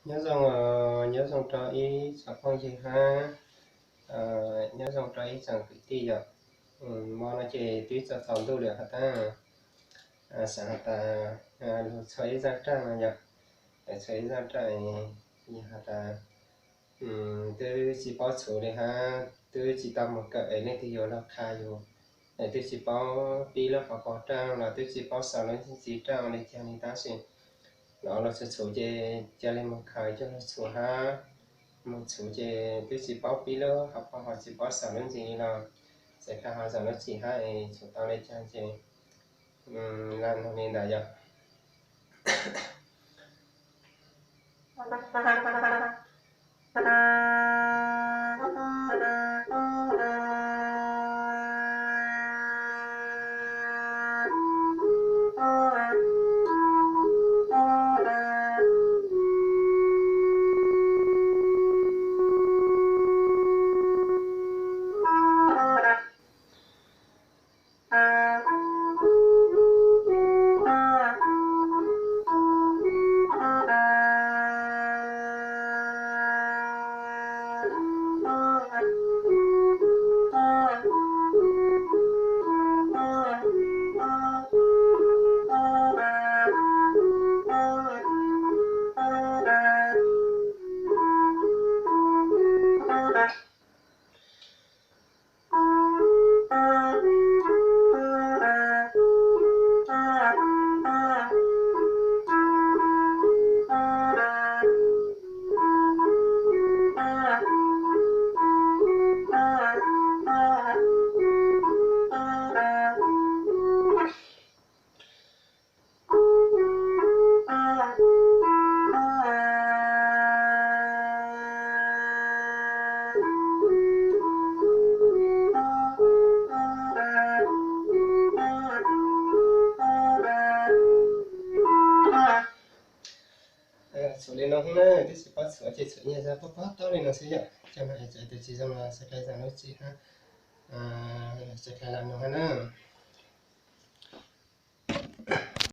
Nyob zoo, nyob zoo rau ib tsoom phooj ywg hab, nyob zoo rau ib tsoom kwv tij yom. Mo no ces twb tsaus tsaus ntuj lawm has tab, xaav has tas lug txhua ib zaaj raj no yom, txhua ib zaaj raj, yog has tas twb tsis paub txhuv li hab twb tsis tau moog kawm es leej twg yuav lug qha yus, es twb tsis paub pib lub qhov pog raj los twb tsis paub xaus lub ntsiv raj ua li caag li tab sis los lug txhua txhuv ces ca le moog khaws coj lug txhuv hab, moog txhuv ces twb tsis paub pib lub qhov pog ho tsis paub xaus lub ntsiv li los txawm khaws ho xaus lub txiv hab es txhuv tau le caag ces lam noog li ntawd yom. Txhuv li no na, twb tsis paub txhuv ces txhuv nyaj zag pob pob taub li no xwb yom. Cov no es txawm tus tsis zoo los sawv dlawg zaam lub txiv hab, sawv dlawg lam noog hab na.